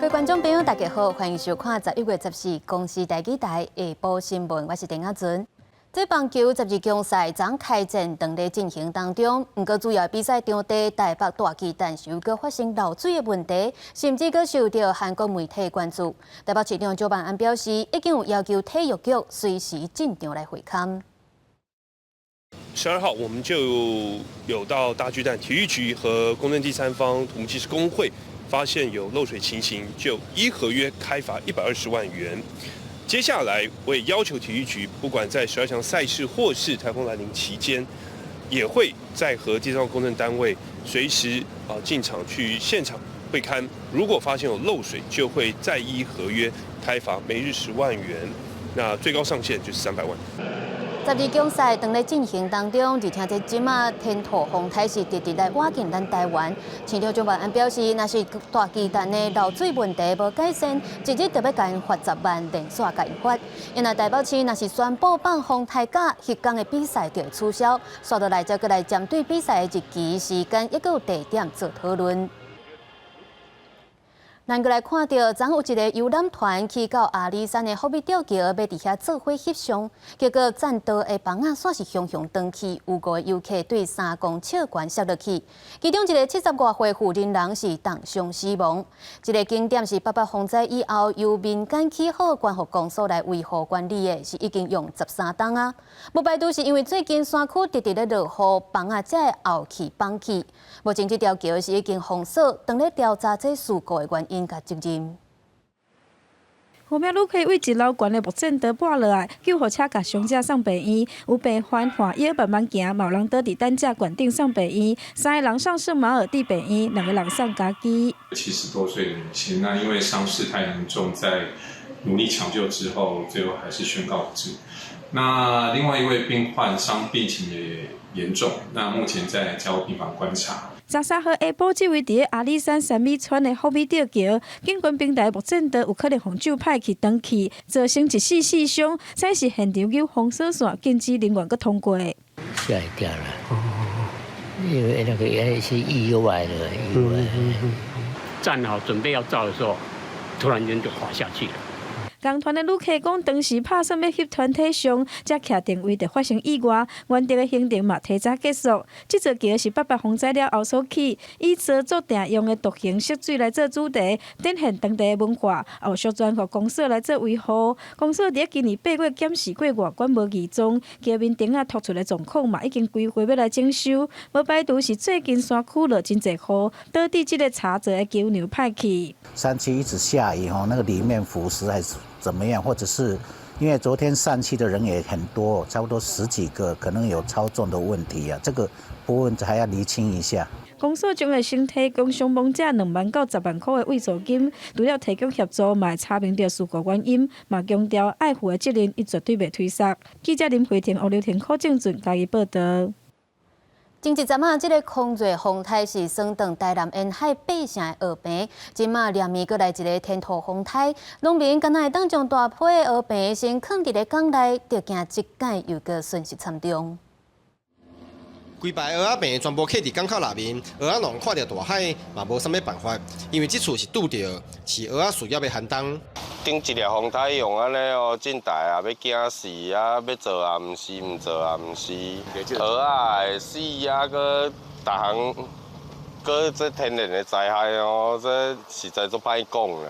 各位觀眾朋友，大家好，歡迎收看11月14公視台語台下晡新聞，我是鄭亞尊。這棒球十二強賽昨開戰，當咧進行當中，毋過主要比賽場地台北大巨蛋是有閣發生漏水的問題，甚至閣受到韓國媒體關注。台北市長蔣萬安表示，已經有要求體育局隨時進場來會勘。 12號，我們就有到大巨蛋體育局和公正第三方土木技師公會，發現有漏水情形，就依合約開罰120萬元。接下來，我也要求體育局，不管在十二強賽事或是颱風來臨期間，也會再和第三方工程單位隨時啊進場去現場會勘。如果發現有漏水，就會再依合約開罰每日10萬元，那最高上限就是300萬。十二強賽當咧進行當中，而且這這馬天兔風台是直直來倚近咱台灣。市長蔣萬安表示，若是大巨蛋的漏水問題無改善，一日就欲共𪜶罰十萬，連續共𪜶罰。因為台北市若是宣布放風颱假，彼工的比賽就會取消。紲落來則閣來針對比賽的日期、時間，抑閣有地點做討論。咱閣來看著，昨有一個遊覽團去到阿里山的福美吊橋，欲佇遐做伙翕相，結果棧道的枋仔煞是雄雄斷去，有五個遊客對3公尺懸摔落去，其中一個70外歲婦人人是重傷死亡。這個景點是八八風災以後由民間起好觀復公所來維護管理的，是已經用13冬啊。無排除是因為最近山區直直咧落雨，枋仔才會後去崩去。目前這條橋是已經封鎖，當咧調查這事故的原因佮責任。五名旅客對一樓懸的木棧道跋落來，救護車共傷者送病院。有病患換藥慢慢行，嘛有人倒佇擔架懸頂送病院。三个人送聖馬爾蒂病院，兩個人送家己。 70多歲的女性，那因為傷勢太嚴重，在努力搶救之後，最後還是宣告不治。那另外一位病患傷病情也嚴重，那目前在加護病房觀察。13號下晡，這位佇咧阿里山三美村的福美吊橋，景觀平台木棧道有可能予咒歹去斷去，造成一死四傷。這是現場有封鎖線，禁止人員閣通過。嚇一跳了，因為那個原來是意外的意外。站好準備要照的時候，突然間就滑下去了。同團的旅客講，當時拍算欲翕團體相，才徛定位就發生意外，原定的行程嘛提早結束。這座橋是八八風災了後所起，以趖做埕用的獨行色水來做主題，展現當地的文化，也有授權予公所來做維護。公所佇今年8月檢視過外觀無異狀，橋面頂仔突出的狀況嘛已經規劃欲來整修。無排除是最近山區落真濟雨，導致這個柴做的橋樑歹去。山區一直下雨吼，那個裡面腐蝕還是怎麼樣，或者是因為昨天上去的人也很多，差不多十幾個，可能有操縱的問題啊，這個部分還要釐清一下。公所將會先提供傷亡者2萬到10萬塊的慰助金，除了提供協助，嘛會查明著事故原因，嘛強調愛負的責任，伊絕對袂推脫。記者林慧婷、王劉婷、柯正俊嘉義報導。前一陣仔，這個空熱風颱是掃斷台南沿海八城的蚵棚，這馬連綿閣來一个天兔風颱，農民敢若會當將大批的蚵棚先囥佇咧港內，就驚這擺又閣損失慘重。規排蚵仔棚全部囥佇港口內面，蚵仔農看著大海嘛無啥物辦法，因為這次是拄著是蚵仔事業的寒冬。頂一粒風颱用按呢哦，真大啊，欲驚死啊，欲做也毋是，毋做也毋是，蚵仔會死啊，閣逐項，閣這天然的災害哦，這實在足歹講啦。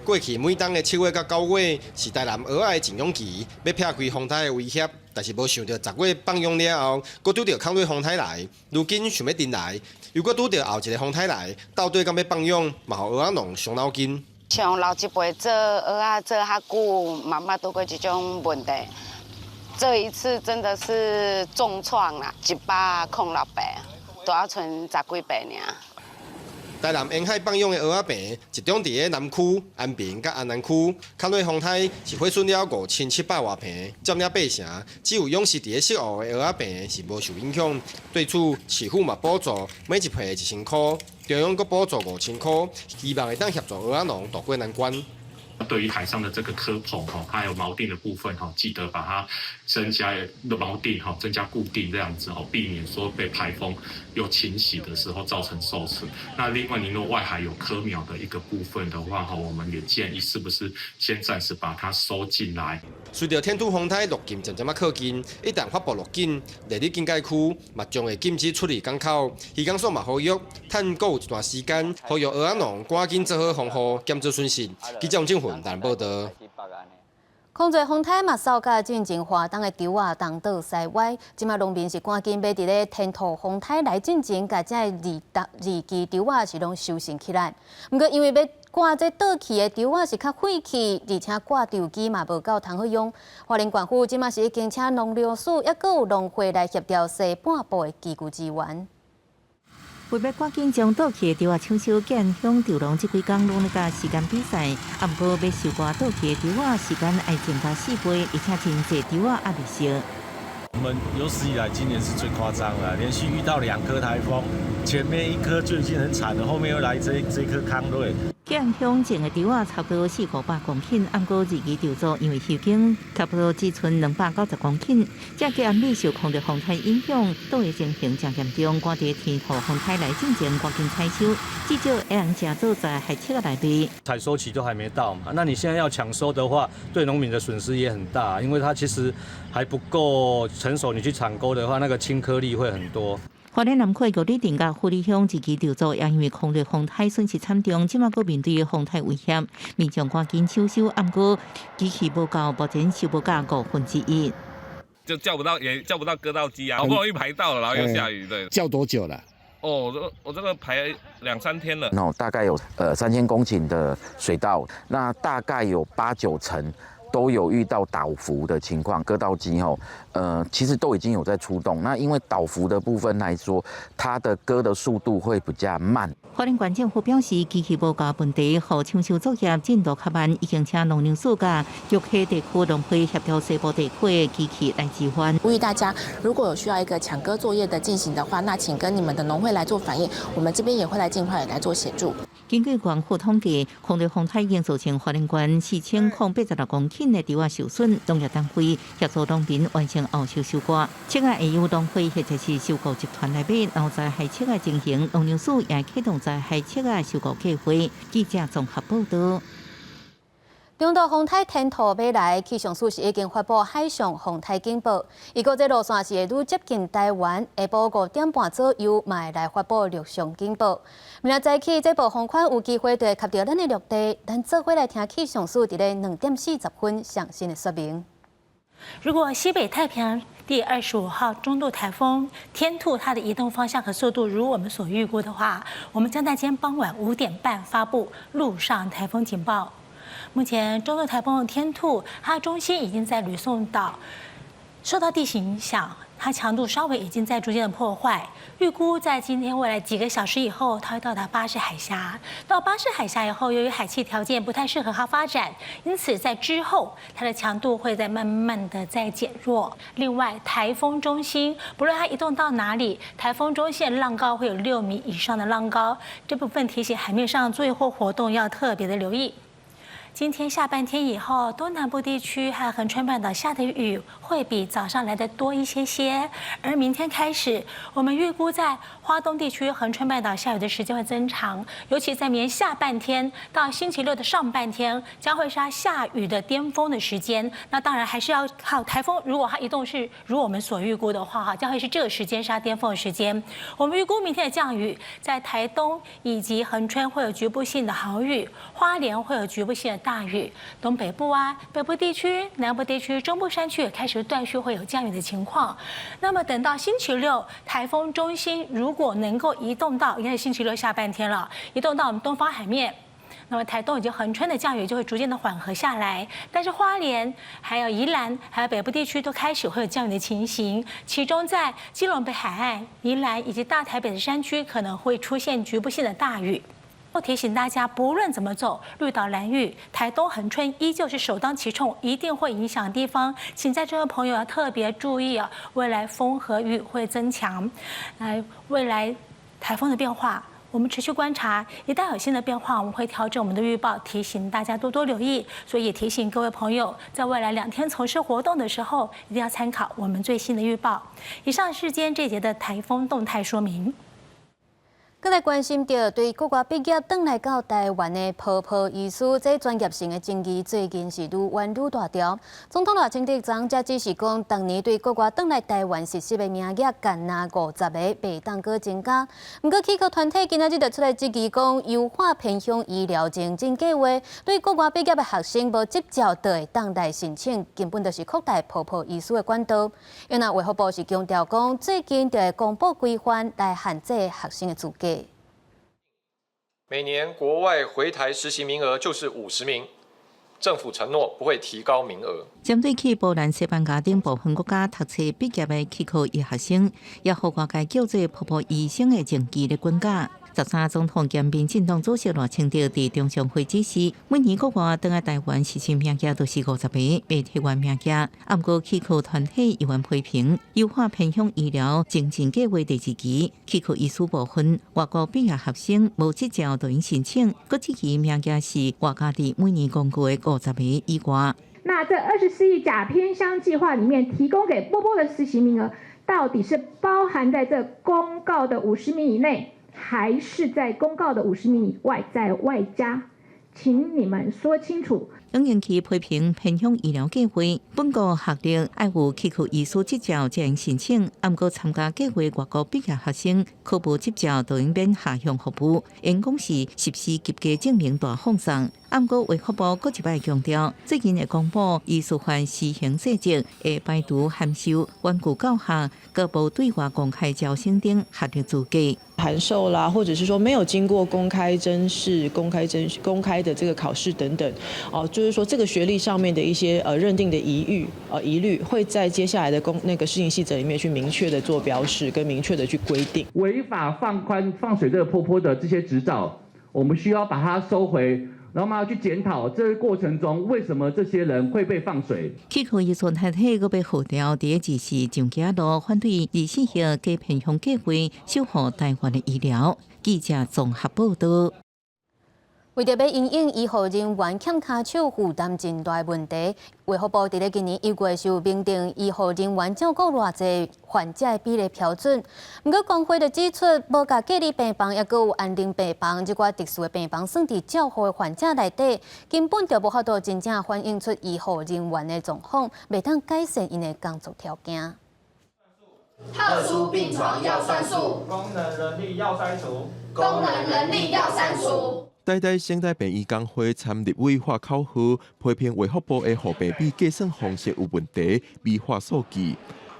過去每冬的7月佮9月是台南蚵仔的種養期，欲撇開風颱的威脅，但是無想著10月放養了後，閣拄著空熱風颱來，如今想欲陣來，又閣拄著後一个風颱來，到底敢欲放養，嘛予蚵仔農傷腦筋。像老一輩做蚵仔做較久，嘛捌拄過這種問題。這一次真的是重創啦，106八，拄仔賰十幾八爾。台南沿海放養的蚵仔棚，集中佇咧南區、安平佮安南區。空熱風颱是毀損了5700外坪，佔了八成。只有養殖佇咧汐湖的蚵仔棚是無受影響。對此，市府嘛補助每一批1000箍，中央閣補助5000箍，希望會當協助蚵仔農渡過難關。對於海上的這個蚵棚吼，還有錨定的部分吼，記得把它增加錨定吼，增加固定這樣子哦，避免說被台風又侵襲的時候造成受損。那另外，您若外海有蚵苗的一個部分的話，吼，我們也建議是不是先暫時把它收進來。隨著天兔風颱路徑漸漸仔靠近，一旦發布預警，內里警戒區嘛將會禁止出入港口。漁港署嘛呼籲，趁閣有一段時間，呼籲蚵仔農趕緊做好防護，減少損失。記者王正雲台南報導。空濟風颱嘛，掃甲進前華東的稻仔東倒西歪，這馬農民是趕緊欲佇咧天兔風颱來進前，共這二二期稻仔是攏收成起來。毋過因為欲割這倒去的稻仔是較費氣，而且割稻機嘛無夠通好用。花蓮縣府這馬是已經請農糧署，抑閣有農會來協調西半部的機具資源。為欲趕緊將倒去的稻仔搶收，建安鄉稻農這幾工攏咧共時間比賽。啊，毋過欲收割倒去的稻仔，時間愛增加4倍，而且真濟稻仔猶未熟。我們有史以來今年是最誇張了，連續遇到兩顆颱風，前面一顆就已經很慘了，後面又來這顆康瑞。建安鄉種的稻仔差不多四五百公頃，毋過二期稻作因為修經差不多只賰290公頃。這幾暗暝受空熱風颱影響，倒的情形誠嚴重，趕佇天兔風颱來進前，趕緊採收，至少會用誠早在海七仔內賣。採收期都還沒到嘛，那你現在要搶收的話，對農民的損失也很大，因為它其實還不夠成熟，你去搶割的話，那個青顆粒會很多。花蓮南區玉里鎮佮富里鄉二期稻作也因為狂熱風颱損失慘重，這馬閣面對風颱威脅，民眾趕緊搶收，毋過機器無夠，目前收無到1/5。就叫不到，也叫不到割稻機啊！好不容易排到了，然後又下雨，對。叫多久了？哦，我這個排兩三天了。那大概有3000公頃的水稻，那大概有八九成都有遇到倒伏的情況，割稻機吼，其實都已經有在出動。那因為倒伏的部分來說，它的割的速度會比較慢。花蓮縣政府表示，機器無夠問題，予搶收作業進度較慢，已經請農糧署佮玉溪地區農會協調西部地區的機器來支援。呼籲大家，如果有需要一個搶割作業的進行的話，那請跟你們的農會來做反映，我們這邊也會來盡快來做協助。根據縣府統計，狂熱風颱已經造成花蓮縣4086公頃的稻仔受損，農業單位協助農民完成後續收割。麥仔會由農會或者是收購集團來買，然後在海七仔進行農糧署也啟動在海七仔收購計劃。記者綜合報道。中度風颱天兔欲來，氣象署是已經發布海上風颱警報。預估這路線是會愈接近台灣，下晡5點半左右，嘛會來發布陸上警報。明仔早起，這暴風圈有機會就會及著咱的陸地，咱做伙來聽氣象署佇咧2點40分上新的說明。如果西北太平洋第25號中度颱風天兔，它的移動方向和速度如我們所預估的話，我們將在今天傍晚5點半發布陸上颱風警報。目前中度颱風天兔，它中心已經在呂宋島，受到地形影響，它強度稍微已經在逐漸的破壞。預估在今天未來幾個小時以後，它會到達巴士海峽。到巴士海峽以後，由於海氣條件不太適合它發展，因此在之後它的強度會再慢慢的再減弱。另外，颱風中心不論它移動到哪裡，颱風中線浪高會有6米以上的浪高，這部分提醒海面上作業或活動要特別的留意。今天下半天以後，東南部地區和恆春半島下的雨會比早上來得多一些些。而明天開始，我們預估在花東地區、恆春半島下雨的時間會增長，尤其在明天下半天到星期六的上半天，將會是它下雨的巔峰的時間。那當然還是要靠颱風，如果它移動是如我們所預估的話，哈，將會是這個時間是它巔峰的時間。我們預估明天的降雨在台東以及恆春會有局部性的豪雨，花蓮會有局部性的大雨，東北部啊、北部地區、南部地區、中部山區也開始斷續會有降雨的情況。那麼等到星期六，颱風中心如果能夠移動到，應該是星期六下半天了，移動到我們東方海面，那麼台東以及恆春的降雨就會逐漸的緩和下來。但是花蓮、還有宜蘭、還有北部地區都開始會有降雨的情形，其中在基隆北海岸、宜蘭以及大台北的山區可能會出現局部性的大雨。我提醒大家，不論怎麼走，綠島、蘭嶼、台東、恆春依舊是首當其衝，一定會影響地方，請在這位朋友要特別注意啊！未來風和雨會增強，來未來颱風的變化，我們持續觀察，一旦有新的變化，我們會調整我們的預報，提醒大家多多留意。所以也提醒各位朋友，在未來2天從事活動的時候，一定要參考我們最新的預報。以上是今天這節的颱風動態說明。閣來關心著對國外畢業轉來到台灣的婆婆醫師，這專業性的爭議最近是愈玩愈大條。總統賴清德昨昏才指示講，逐年對國外轉來台灣實習的名額，干焦50個，袂當閣增加。毋過，齒科團體今仔日就出來質疑講，優化偏鄉醫療認證計劃，對國外畢業的學生無執照就會當來申請，根本就是擴大婆婆醫師的管道。因為衛福部是強調講，最近就會公布規範來限制學生的資格。每年國外回台實習名額就是50名，政府承諾不會提高名額。針對去波蘭、西班牙等部分國家讀冊畢業的齒科醫學生，也予外界叫做婆婆醫生的爭議咧滾價。13總統兼民進黨主席賴清德佇中常會指示，每年國外轉來台灣實習名額都是50個，袂提懸名額。毋過齒科團體猶原批評，優化偏鄉醫療認證計劃第二期，齒科醫師部分外國畢業學生無執照就用申請，閣質疑名額是外加佇每年公告的50個以外。那這24億甲偏鄉計劃裡面提供給波波的實習名額，到底是包含在這公告的50名以內，還是在公告的50名以外再外加？請你們說清楚。楊英奇批評偏鄉醫療計劃，本國學歷愛有齒科醫師執照才能申請，毋過參加計劃外國畢業學生考無執照就用免下鄉服務，因講是實施及格證明大放送。毋過衛福部閣一擺強調，最近會公布醫師法施行細則，會排除函授、遠距教學、閣無對外公開招生等學歷資格。函授啦，或者是說沒有經過公開甄試、公開甄公開的這個考試等等，哦，就是說這個學歷上面的一些認定的疑慮，會在接下來的公那個施行細則裡面去明確的做標示，跟明確的去規定。違法放寬放水這個坡坡的這些執照，我們需要把它收回。然後我們要去檢討這個過程中，為什麼這些人會被放水？齒科醫師團體閣欲號召，佇咧二四上街路反對24億加偏鄉計劃，守護台灣的醫療。記者綜合報道。為著欲因應醫護人員欠跤手負擔真大問題，衛福部佇咧今年1月就明定醫護人員照顧偌濟患者的比例標準。毋過工會就指出，無共隔離病房，抑閣有安寧病房，這寡特殊的病房算佇照護的患者內底，根本就無法度真正反映出醫護人員的狀況，袂當改善𪜶的工作條件。特殊病床要算數，功能人力要刪除，功能人力要刪除。台大成大病院工會參立委喊口號，批評衛福部的護病比計算方式有問題，美化數據。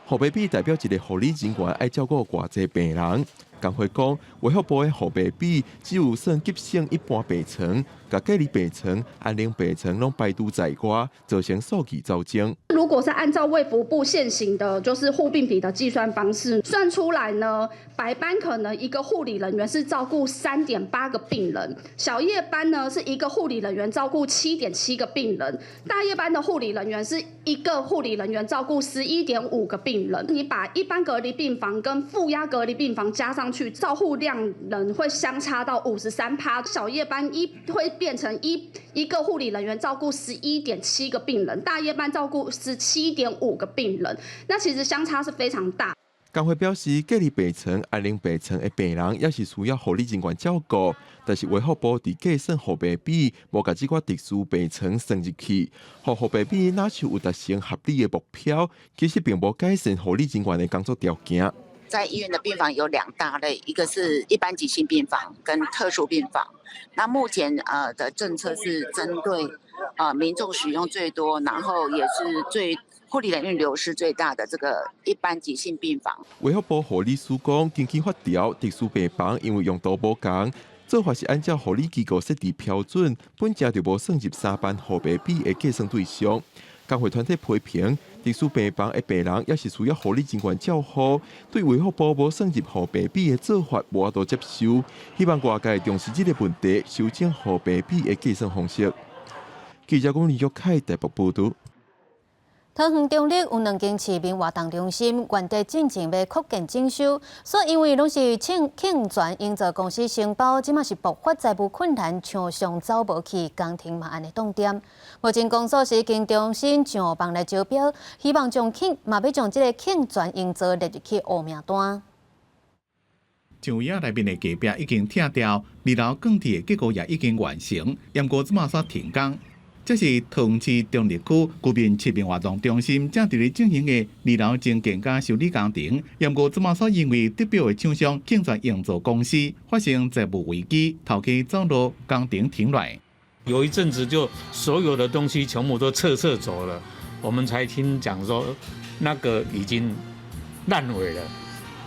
護病比代表一個護理人員愛照顧偌濟病人。工會講，衛福部的護病比只有算急性一般病床，共隔離病床、安寧病床攏排除在外，造成數據走鐘。如果是按照衛福部現行的，就是護病比的計算方式算出來呢，白班可能一個護理人員是照顧3.8個病人，小夜班呢是一個護理人員照顧7.7個病人，大夜班的護理人員是一個護理人員照顧11.5個病人。你把一般隔離病房跟負壓隔離病房加上去，照護量能會相差到53%。小夜班一會變成一個護理人員照顧11.7個病人，大夜班照顧17.5個病人，那其實相差是非常大。工會表示，隔離病床、安寧病床的病人也是需要護理人員照顧，但是衛福部佇計算護病比，無共這寡特殊病床算入去，予護病比若像有達成合理的目標，其實並無改善護理人員的工作條件。在醫院的病房有兩大類，一個是一般急性病房跟特殊病房。那目前的政策是針對民眾使用最多，然後也是最護理人員流失最大的這個一般急性病房。衛福部護理署講，根據法條，特殊病房因為用途無仝，做法是按照護理機構設置標準，本來就無算入三班護病比的計算對象。工會團體批評，特殊病房的病人也是需要護理人員照護，對衛福部無算入護病比的做法無法度接受，希望外界重視這個問題，修正護病比的計算方式。記者龔玉凱台北報道。桃園中壢有兩間市民活動中心，原地進前欲擴建整修，煞因為攏是慶慶全營造公司承包，這馬是爆發財務困難，廠商走無去，工程嘛按呢凍點。目前公所是已經重新上網來招標，希望將慶嘛欲將這个慶全營造列入去黑名單。牆仔內面的隔壁已經拆掉，二樓鋼鐵的結構也已經完成，毋過這馬煞停工。這是桃園市中壢區居民市民活動中心正佇咧進行的二樓增建佮修理工程，毋過這馬煞因為得標的廠商慶全營造公司發生財務危機，頭家走路工程停落。有一陣子就所有的東西全部都撤走了，我們才聽講說那個已經爛尾了，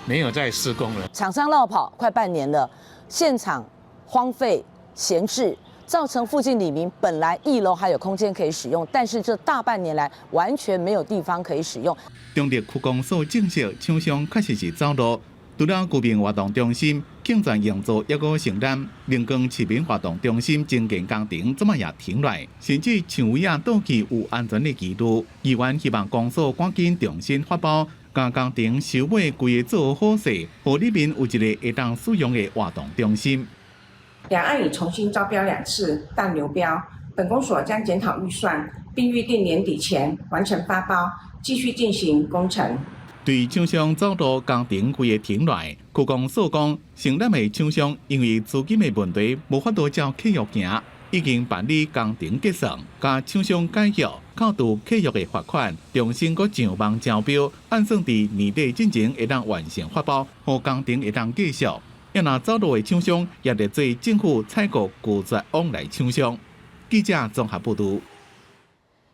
沒有再施工了。廠商落跑快半年了，現場荒廢閒置。造成附近里民本來一樓還有空間可以使用，但是這大半年來完全沒有地方可以使用。中壢區公所證實，廠商確實是走路，除了居民活動中心、慶全營造抑閣承擔靈光市民活動中心增建工程，這馬也停落，甚至牆圍仔倒去有安全的疑慮。議員希望公所趕緊重新發包，將工程收尾規个做好勢，予里面有一个會當使用的活動中心。兩案已重新招標兩次，但流標。本公所將檢討預算，並預定年底前完成發包，繼續進行工程。對廠商走路工程規个停落，區公所講，承攬的廠商因為資金的問題，無法度照契約行，已經辦理工程結算，佮廠商解約，扣除契約的罰款，重新閣上網招標，按算佇年底進前會當完成發包，予工程會當繼續。若走路的廠商也列做政府採購拒絕往來廠商。記者綜合報導。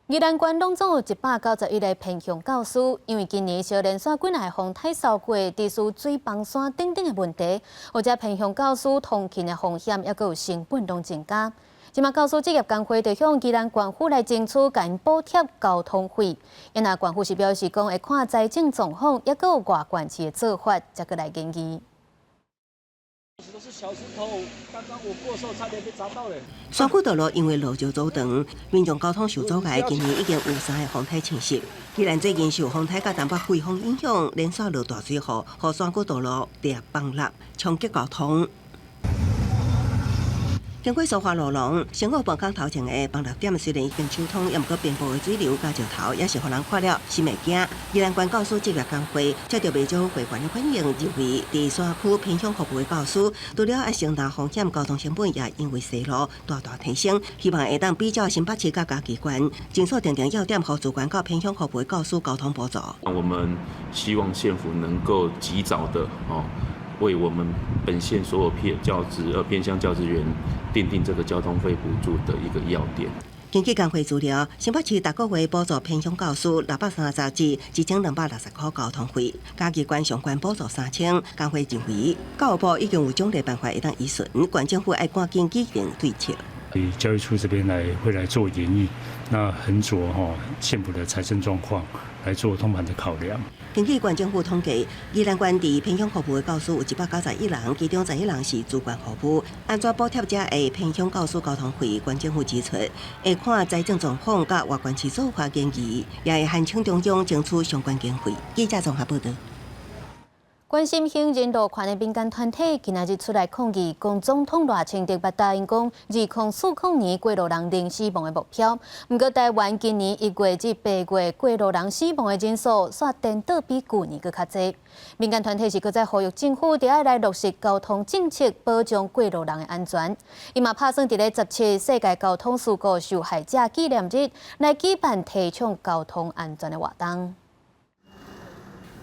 宜蘭縣攏總有191個偏鄉教師，因為今年小連續幾若個風颱掃過，致使水崩山等等的問題，予遮偏鄉教師通勤的風險，抑閣有成本攏增加。這馬教師職業工會就向宜蘭縣府來爭取，共𪜶補貼交通費。因若縣府是表示講會看財政狀況，抑閣有外縣市的做法，才閣來研議。都是小石頭，剛剛我過時候差點被砸到嘞。山區道路因為落石阻斷，民眾交通受阻礙。今年已經有三个風颱侵襲。宜蘭最近受風颱佮東北季風影響，連續落大水雨，予山區道路跌崩落，衝擊交通。經過蘇花路廊，新澳崩空頭前的崩落點雖然已經疏通，毋過邊坡的水流佮石頭也是予人看了心會驚。宜蘭縣教師職業工會接著袂少會員的反應，認為佇山區偏鄉服務的教師，除了愛承擔風險，交通成本也因為山路大大提升。希望會當比照新北市佮嘉義縣，政策定定要點，予自縣到偏鄉服務的教師交通補助。我們希望縣府能夠及早的哦，為我們本縣所有偏教職偏鄉教職員訂定這個交通費補助的一個要點。根據工會資料，新北市逐個月補助偏鄉教師630至1260塊交通費，嘉義縣上懸補助3000。工會認為教育部已經有獎勵辦法會當依循，縣政府愛趕緊擬定對策。教育處這邊來會來做研議，那衡酌吼縣府的財政狀況來做通盤的考量。根據縣政府統計，宜蘭縣佇偏鄉服務的教師有191人，其中11人是自縣服務。按怎補貼遮的偏鄉教師交通費？縣政府指出，會看財政狀況佮外縣市做法建議，也會函請中央爭取相關經費。記者綜合報導。關心行人路權的民間團體今仔日出來抗議，講總統賴清德捌答應講，2040年過路人零死亡的目標。毋過台灣今年1月至8月過路人死亡的人數，煞顛倒比舊年閣較濟。民間團體是閣再呼籲政府著愛來落實交通政策，保障過路人的安全。伊嘛拍算佇咧17世界交通事故受害者紀念日來舉辦提倡交通安全的活動。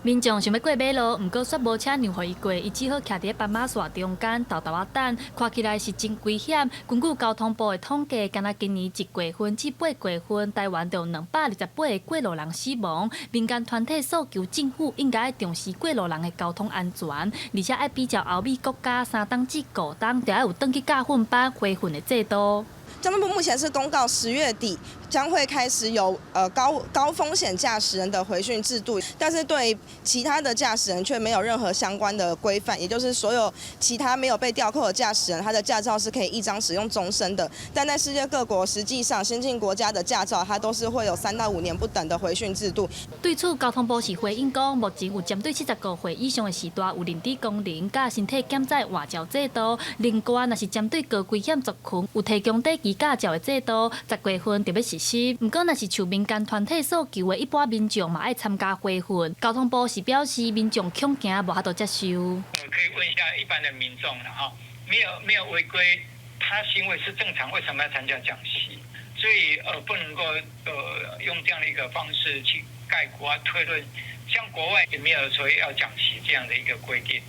民眾想欲過馬路，毋過煞無車讓予伊過，伊只好徛佇咧斑馬線中間，沓沓仔等，看起來是真危險。根據交通部的統計，干焦今年1月份至8月份，台灣就有228個過路人死亡。民間團體訴求政府應該重視過路人的交通安全，而且愛比照歐美國家3冬至5冬，就愛有轉去教訓班培訓的制度。交通部目前是公告10月底將會開始有高風險駕駛人的回訓制度，但是對其他的駕駛人卻沒有任何相關的規範，也就是所有其他沒有被吊扣的駕駛人，他的駕照是可以一張使用終身的。但在世界各國，實際上先進國家的駕照，它都是會有3到5年不等的回訓制度。對此，交通部是回應講，目前有針對70個歲以上的時段有認知功能佮身體檢測換照制度，另外若是針對高危險族群，有提供短期駕照的制度，10月份就欲實施。毋過，若是受民間團體訴求的一般民眾嘛愛參加培訓。交通部是表示，民眾恐驚無法度接受。可以問一下一般的民眾啦，哈，沒有違規，他行為是正常，為什麼要參加講習？所以不能夠用這樣的一個方式去概括推論，像國外也沒有說要講習這樣的一個規定。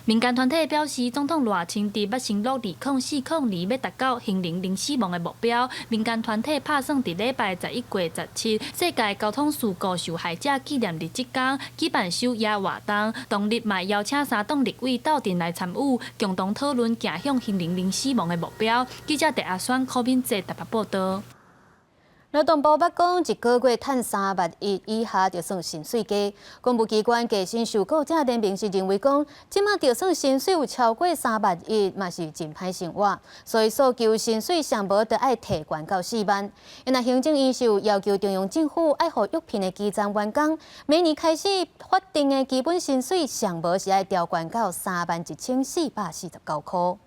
民間團體表示，總統賴清德捌承諾2040年欲達到行人零死亡的目標。民間團體拍算佇禮拜11月17世界交通事故受害者紀念日這工舉辦守夜活動，當日嘛邀請三黨立委鬥陣來參與，共同討論行向行人零死亡的目標。記者鄭阿選、柯敏哲台北報道。勞動部捌講，一個月趁3萬1以下就算薪水低。公務機關加薪受僱者聯盟是認為講，這馬就算薪水有超過3萬1，嘛是真歹生活。所以訴求薪水上無著愛提懸到4萬。因為行政院是有要求中央政府愛予約聘的基層員工，明年開始法定的基本薪水上無是愛調懸到31,449箍。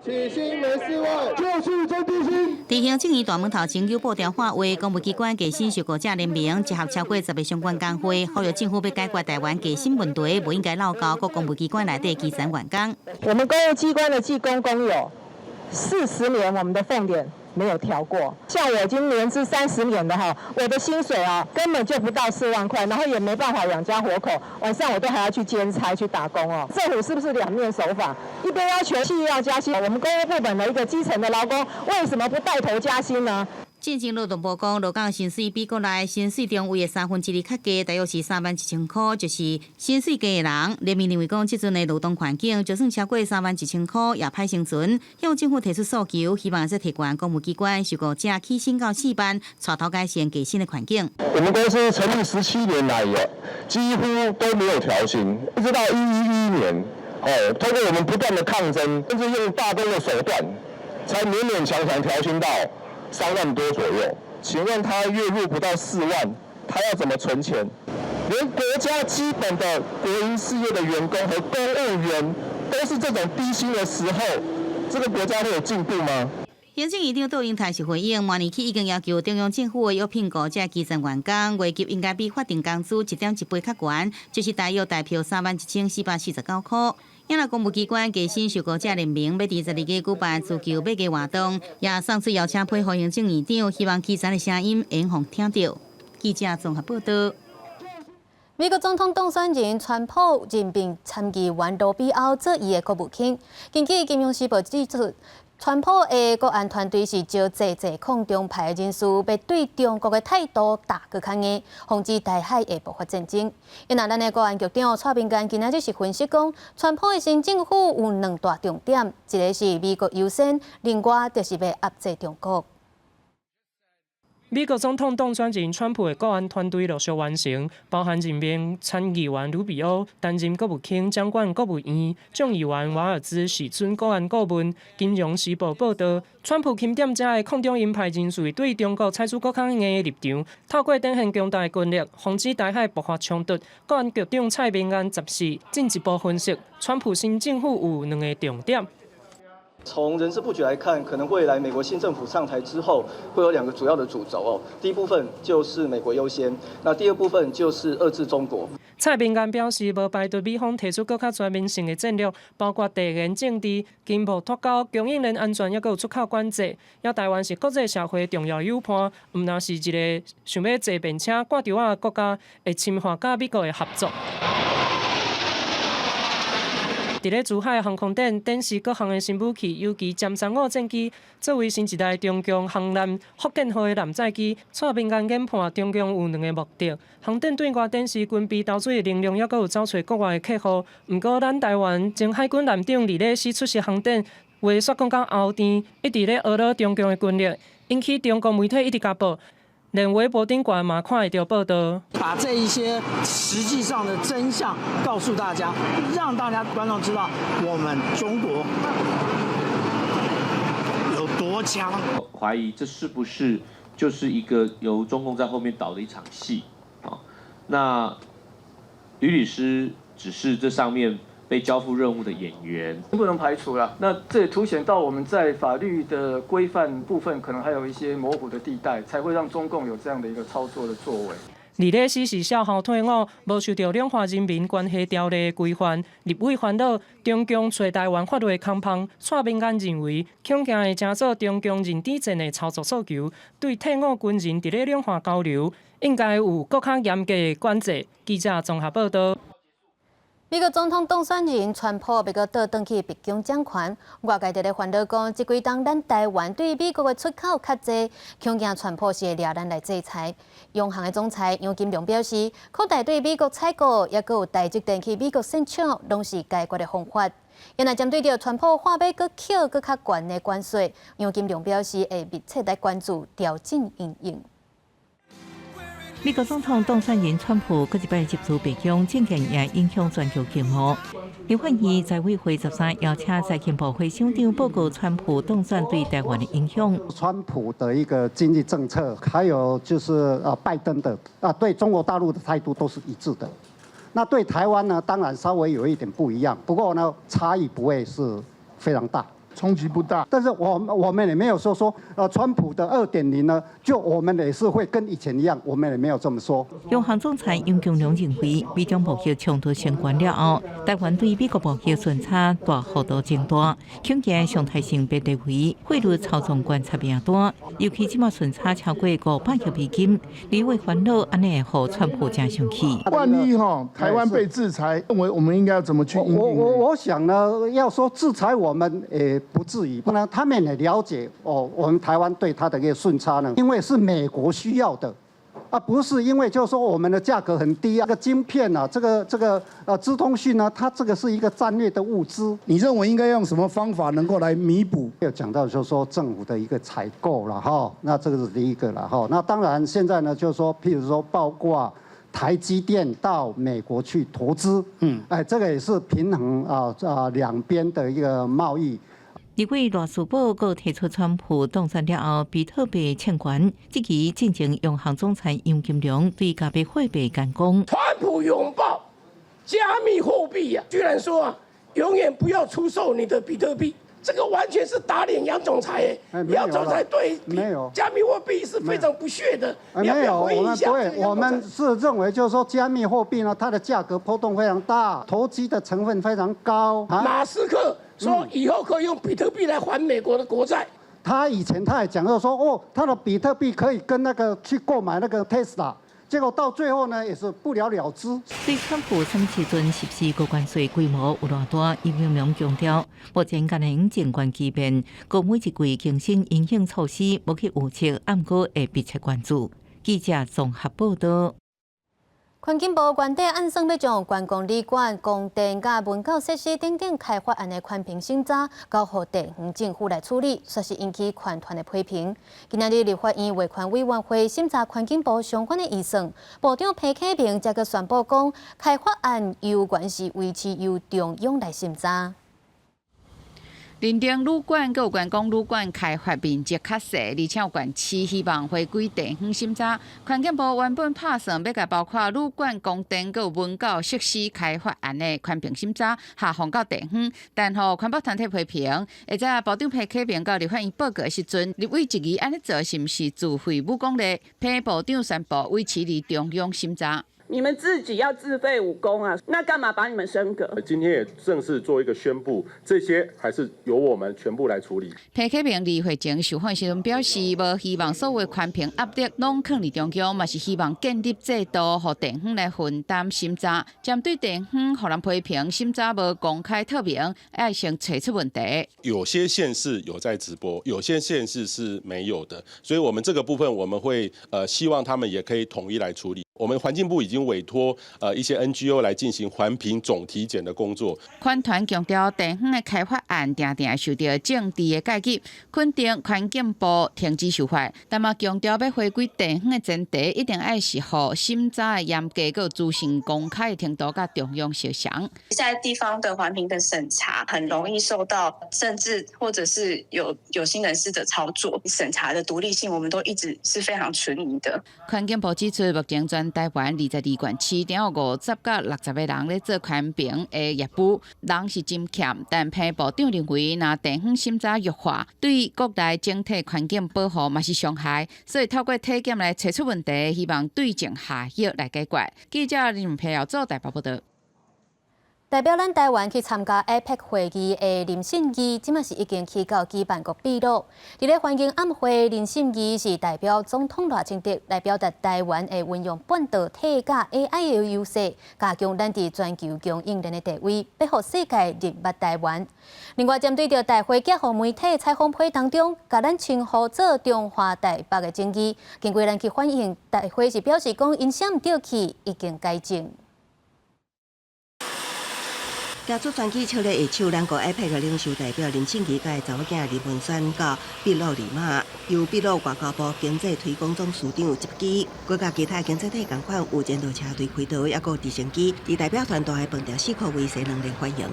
起薪沒4萬，就是真低薪。佇行政院大門頭前，有布條喊話，公務機關加薪受僱者聯盟集合超過10個相關工會，呼籲政府欲解決台灣加薪問題，無應該落交閣公務機關內底基層員工。我們公務機關的技工工友，40年我們的俸點沒有調過。像我已經年資30年的哈，我的薪水啊根本就不到4萬塊，然後也沒辦法養家活口，晚上我都還要去兼差去打工哦。政府是不是兩面手法？一邊要求企業要加薪，我們公務部門的一個基層的勞工為什麼不帶頭加薪呢？進前勞動部講，勞工薪水比國內薪水中位的2/3較低，大約是3萬1千塊，就是薪水低的人。聯盟認為講，這陣的勞動環境，就算超過3萬1千塊，也歹生存。向政府提出訴求，希望會使提懸公務機關受僱者起薪到4萬，帶頭改善加薪的環境。我們公司成立17年來，幾乎都沒有調薪，一直到111年，哦，透過我們不斷的抗爭，甚至用罷工的手段，才勉勉強強調薪到3萬多左右。請問他月入不到4萬，他要怎麼存錢？連國家基本的國營事業的員工和公務員都是這種低薪的時候，這個國家會有進步嗎？行政院長杜英台是回應，明年起已經要求中央政府的約聘僱者基層員工，月給應該比法定工資1.1倍較懸，就是大約台票31,449箍。也若公務機關加薪受僱者聯盟欲佇12月舉辦自求買價活動，也送出邀請批予行政院長，希望基層的聲音會予聽著。記者綜合報道。美國總統當選人川普任命參議員盧比歐做伊的國務卿。根據《金融時報》指出，川普的國安團隊是招濟濟抗中派的人士，欲對中國的態度打閣較硬，防止台海會爆發戰爭。因那咱的國安局長蔡明干今仔日是分析講，川普的新政府有兩大重點，一个是美國優先，另外就是欲壓制中國。美國總統當選人川普的國安團隊陸續完成，包含任命參議員魯比歐擔任國務卿，掌管國務院；眾議員瓦爾茲是準國安顧問。金融時報報導，川普欽點遮的抗中鷹派人士對中國採取閣較硬的立場，透過展現強大的軍力，防止台海爆發衝突。國安局長蔡明安14進一步分析，川普新政府有兩个重點。從人事布局來看，可能未來美國新政府上台之後，會有兩個主要的主軸哦。第一部分就是美國優先，那第二部分就是遏制中國。蔡明安表示，無排除美方提出閣較全面性的戰略，包括地緣政治、經貿脫鈎、供應鏈安全，抑閣有出口管制。也台灣是國際社會重要友伴，毋但是一个想欲坐便車掛著仔的國家，會深化佮美國的合作。佇咧珠海航空展展示各項的新武器，尤其殲35戰機作為新一代中共航艦福建號的艦載機，蔡明安研判中共有兩个目的：航展對外展示軍備投資的能量，抑閣有走揣國外的客戶。毋過，咱台灣前海軍艦長李禮斯出席航展，話煞講甲後甜，一直咧呵咾中共的軍力，引起中國媒體一直共報，連微博頂懸嘛看會著報導。把這一些實際上的真相告訴大家，讓大家觀眾知道我們中國有多強。懷疑這是不是就是一個由中共在後面導的一場戲啊？那呂律師只是這上面被交付任務的演員，不能排除了。那這也凸顯到我們在法律的規範部分，可能還有一些模糊的地帶，才會讓中共有這樣的一個操作的作為。李禮斯是少校退伍，無受著兩岸人民關係條例規範，立委煩惱中共揣台灣法律空縫，蔡民安認為，恐驚會成做中共認知戰的操作訴求，對退伍軍人佇咧兩岸交流，應該有閣較嚴格的管制。記者綜合報導。美國總統當選人川普欲閣倒轉去白宮掌權，外界佇咧煩惱講，這幾冬咱台灣對美國的出口較濟，恐驚川普是會掠咱來制裁。央行的總裁楊金龍表示，擴大對美國採購，抑閣有台積電去美國設廠，攏是解決的方法。若針對著川普喊欲閣扣閣較懸的關稅，楊金龍表示會密切來關注調整因應。美國總統當選人川普閣一擺入主白宮，政見也影響全球經貿。立法院財委會13邀請財經部會省長報告川普當選對台灣的影響。川普的一個經濟政策，還有就是拜登的對中國大陸的態度都是一致的。那對台灣呢，當然稍微有一點不一樣，不過呢，差異不會是非常大。衝擊不大，但是我們也沒有說，川普的2.0呢，就我們也是會跟以前一樣，我們也沒有這麼說。央行總裁楊金龍認為，美中貿易衝突升懸了後，台灣對美國貿易順差大幅度增大，恐驚常態性變地位，匯率操縱觀察名單，尤其這馬順差超過500億美金，立委煩惱按呢會予川普誠生氣。萬一哈台灣被制裁，認為我們應該要怎麼去？我想呢，要說制裁我們，不至於，不然他們也了解哦。我們台灣對它的一個順差呢，因為是美國需要的，而不是因為就是說我們的價格很低啊。這個晶片啊，這個資通訊呢，它這個是一個戰略的物資。你認為應該用什麼方法能夠來彌補？有講到就是說政府的一個採購了哈，那這個是第一個了哈。那當然現在呢，就是說，譬如說包括台積電到美國去投資，哎，這個也是平衡啊兩邊的一個貿易。立委賴士葆閣提出，川普當選了後，比特幣衝懸，這期進前央行總裁楊金龍對加密貨幣講。川普擁抱加密貨幣呀，居然說啊，永遠不要出售你的比特幣，這個完全是打臉楊總裁。楊總裁對加密貨幣是非常不屑的。沒有，我們不會，我們是認為就是說加密貨幣呢，它的價格波動非常大，投機的成分非常高。馬斯克說以後可以用比特幣來還美國的國債。他以前他也講過說，哦，他的比特幣可以跟那個去購買那個 Tesla，結果到最後呢，也是不了了之。對川普啥物時陣實施高關稅規模有偌大，楊金龍強調，目前敢若用靜觀其變，閣每一季更新因應措施，無去預測，毋過會密切關注。記者綜合報導。環境部原底按算欲將觀光旅館、光電佮文教設施等等開發案的環評審查，交予地方政府來處理，煞是引起環團的批評。今仔日立法院衛環委員會審查環境部相關的預算，部長彭啟明才閣宣布講，開發案猶原是維持由中央來審查。林鄭旅館閣有觀光旅館開發面積較細，而且有縣市希望回歸地方審查。環境部原本拍算欲共包括旅館、光電閣有文教設施開發案的環評審查下放到地方，但予環保團體批評。會在部長彭啟明到立法院報告的時陣，立委質疑按呢做是毋是自廢武功咧？彭部長宣布維持佇中央審查。你們自己要自廢武功啊？那幹嘛把你們升格？今天也正式做一個宣布，這些還是由我們全部來處理。彭啟明佇會前受訪時陣表示，無希望所有環評壓力攏囥佇中央，嘛是希望建立制度，予地方來分擔審查。針對地方予人批評審查無公開透明，愛先揣出問題。有些縣市有在直播，有些縣市是沒有的，所以我們這個部分我們會希望他們也可以統一來處理。我們環境部已經委託一些 NGO 來進行環評總體檢的工作。環團強調，地方的開發案定定會受著政治的介入，肯定環境部停止修法，但嘛強調欲回歸地方的前提，一定愛是予審查的嚴格、閣資訊公開的程度佮中央相像。在地方的環評的審查，很容易受到政治或者是有有心人士的操作。審查的獨立性，我們都一直是非常存疑的。環境部指出，目前全台灣22縣市，有50到60個人咧做環評的業務，人是真欠。但彭部長認為，若地方審查弱化，對國內整體環境保護嘛是傷害，所以透過體檢來揣出問題，希望對症下藥來解決。記者林佩瑤做台北報導。代表咱台灣去參加 APEC 會議的林信義，這馬是已經去到舉辦國秘魯。佇咧歡迎晚會，林信義是代表總統賴清德來表達台灣會運用半導體佮 AI 的優勢，加強咱佇全球供應鏈的地位，欲予世界認捌台灣。另外，針對著大會結合媒體採訪批當中，共咱稱呼做中華台北的爭議，經過咱去反映，大會是表示講𪜶寫毋著去，已經改正。駕出專機笑咧下手，咱國 APEC 的領袖代表林信義佮查某囝林文萱到秘魯利馬，由秘魯外交部經濟推廣總司長接機，閣佮其他經濟體仝款有戰鬥車隊開道，抑閣有直升機，佇代表團大的飯店四箍圍西兩連歡迎。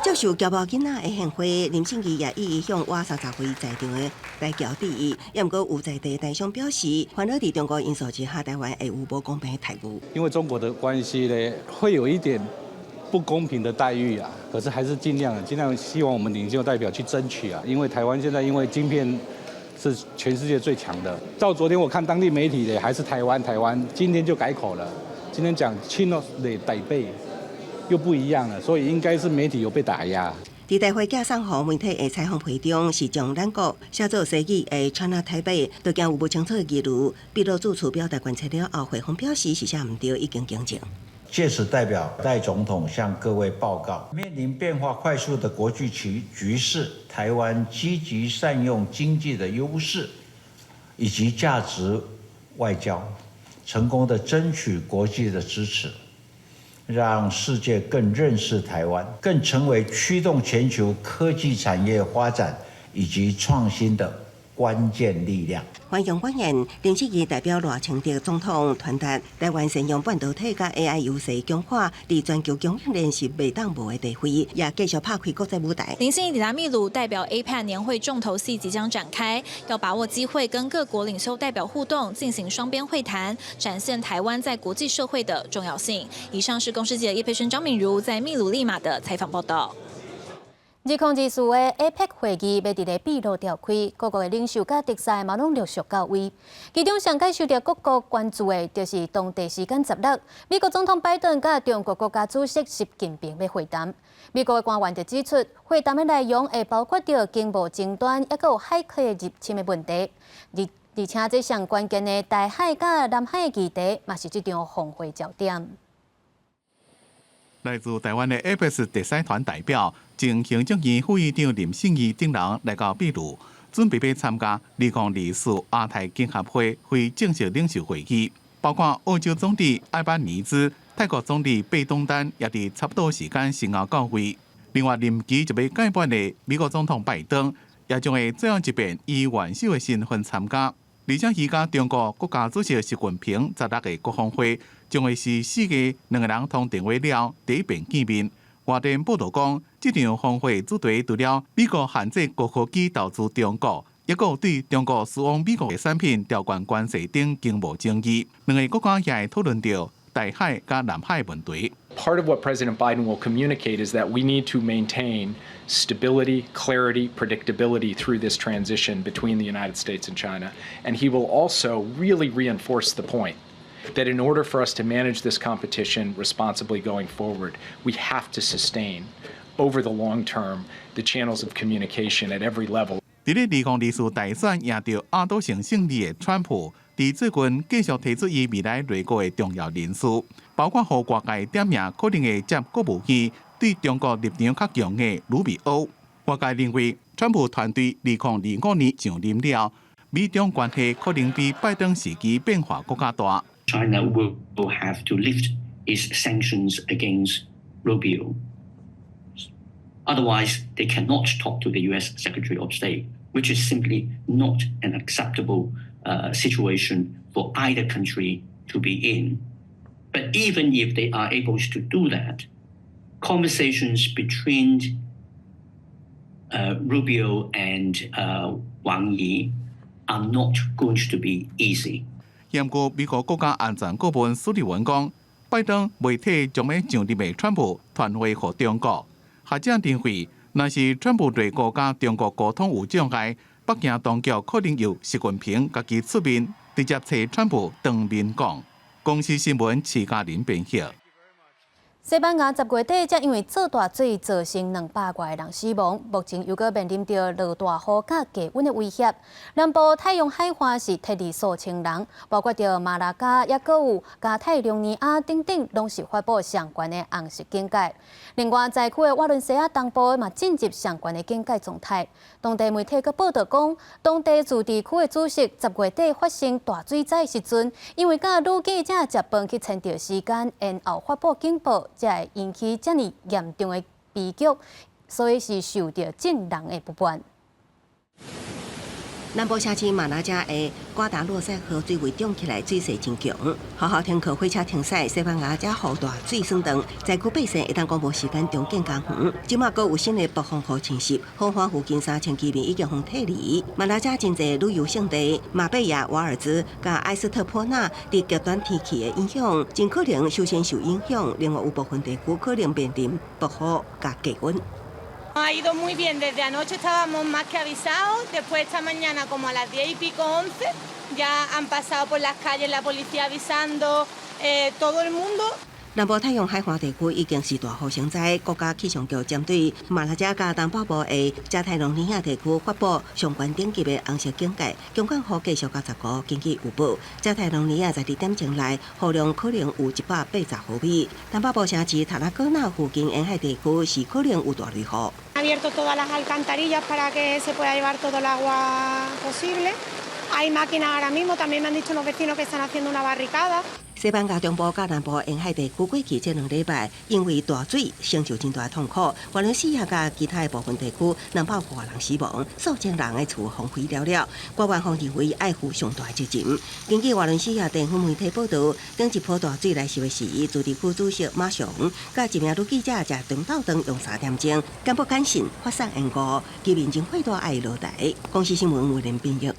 接受僑胞囡仔的獻花，林信義也一一向倚30位在場的台僑致意。也毋過有在地台商表示，煩惱佇中國因素之下，台灣會有無公平的待遇。因為中國的關係呢，會有一點不公平的待遇啊。可是還是盡量盡量希望我們領袖代表去爭取啊。因為台灣現在因為晶片是全世界最強的。到昨天我看當地媒體的還是台灣台灣，今天就改口了，今天講 China 的台北。又不一樣了，所以應該是媒體有被打壓。佇大會寄送予媒體的採訪批中，是將咱國寫做西語的 China Taipei，都驚有無清楚的疑慮。秘魯住處表達關切了後，回訪表示是寫毋著，已經更正。借此代表賴總統向各位報告，面臨變化快速的國際局局勢，台灣積極善用經濟的優勢以及價值外交，成功的爭取國際的支持。讓世界更認識台灣，更成為驅動全球科技產業發展以及創新的關鍵力量。歡迎歡迎，林信義代表賴清德總統傳達台灣善用半導體佮 AI 優勢強化，佇全球供應鏈是袂當無的地位，也繼續拍開國際舞台。林信義抵達秘魯，代表 APEC 年會重頭戲即將展開，要把握機會跟各國領袖代表互動，進行雙邊會談，展現台灣在國際社會的重要性。以上是公視記者葉佩萱、張敏如在秘魯利馬的採訪報道。2024的 APEC 會議欲佇咧秘魯召開，各國的領袖佮特使嘛攏陸續到位。其中上蓋受著各國關注的，就是當地時間16，美國總統拜登佮中國國家主席習近平欲會談。美國的官員就指出，會談的內容會包括著經貿爭端，抑閣有駭客入侵的問題。而且這上關鍵的台海佮南海的議題，嘛是這場峰會焦點。來自台灣的 APEC 特使團代表，前行政院副院長林信義等人來到秘魯，準備欲參加2024亞太經合會非正式領袖會議，包括澳洲總理艾班尼茲、泰國總理貝東丹，也佇差不多時間先後到位。另外，任期就欲屆滿的美國總統拜登，也將會最後一遍以元首的身份參加。而且，伊佮中國國家主席習近平16的國峰會，將會是四個兩个人通電話了第一遍見面。外電報導講，這場峰會主題除了美國限制高科技投資中國，抑閣有對中國輸往美國的產品調懸關稅等經貿爭議。兩个國家也會討論著台海佮南海問題。 Part of what President Biden will communicate is that we need to maintain stability, clarity, predictability through this transition between the United States and China. And he will also really reinforce the point that in order for us to manage this competition responsibly going forward, we have to sustain over the long term the channels of communication at every level. 佇咧2024大選贏著壓倒性勝利的川普，佇最近繼續提出伊未來內閣的重要人事，包括予外界點名可能會接國務院對中國立場較強的魯比歐。外界認為，川普團隊2025年上任了，美中關係可能比拜登時期變化閣較大。 China will have to lift its sanctions against Rubio. Otherwise, they cannot talk to the U.S. Secretary of State, which is simply not an acceptable situation for either country to be in. But even if they are able to do that, conversations between Rubio and Wang Yi are not going to be easy. 毋過美國國家安全顧問蘇利文講，拜登袂替將欲上任的川普傳話予中國。學者認為，若是川普內閣佮中國溝通有障礙，北京當局可能由習近平家己出面，直接揣川普當面講。公視新聞徐嘉玲編譯。西班牙10月底才因為做大水造成200外人死亡，目前又閣面臨著落大雨佮低溫的威脅。南部太陽海岸是撤離數千人，包括著馬拉加，抑閣有加泰隆尼亞等等，攏是發布相關的紅色警戒。另外，災區的瓦倫西亞東部嘛進入相關的警戒狀態。當地媒體閣報導講，當地自治區的主席10月底發生大水災時陣，因為佮女記者食飯去延著時間，延後發布警報，才會引起遮爾嚴重的悲劇，所以是受著眾人的不滿。南部城市馬拉加的瓜達洛塞河水位漲起來，水勢真強。學校停課，火車停駛，西班牙才予大水損斷，災區百姓會當講無時間重建家園。這馬閣有新的暴風雨侵襲，海岸附近3000居民已經予撤離。馬拉加真濟旅遊勝地馬貝亞、瓦爾茲佮埃斯特波納，佇極端天氣的影響，真可能首先受影響。另外有部分地區可能面臨暴雨佮低溫。 Ha ido muy bien, desde anoche estábamos más que avisados, después esta mañana como a las 10 y pico, 11, ya han pasado por las calles la policía avisando todo el mundo. 南部太陽海岸地區已經是大雨成災，國家氣象局針對馬拉加佮東北部的加泰隆尼亞地區發布上懸等級的紅色警戒，強降雨繼續到15，根據預報，加泰隆尼亞在2點鐘內雨量可能有180毫米。東北部城市塔拉戈納附近沿海地區是可能有大雷雨。 Abierto todas las alcantarillas para que se pueda llevar todo el agua posible. Hay máquinas ahora mismo, también me han dicho los vecinos que están haciendo una barricada. 西班牙中部佮南部沿海地區過去這2禮拜，因為大水承受真大痛苦。瓦倫西亞佮其他的部分地區200外人死亡，數千人的厝荒廢了了。官員方認為愛負上大責任。根據瓦倫西亞地方媒體報導，頂一波大水來襲的時，自治區主席馬上佮一名女記者食中晝頓用3點鐘，簡報簡訊發送延誤，居民真火大愛落台。公視新聞吳林編譯。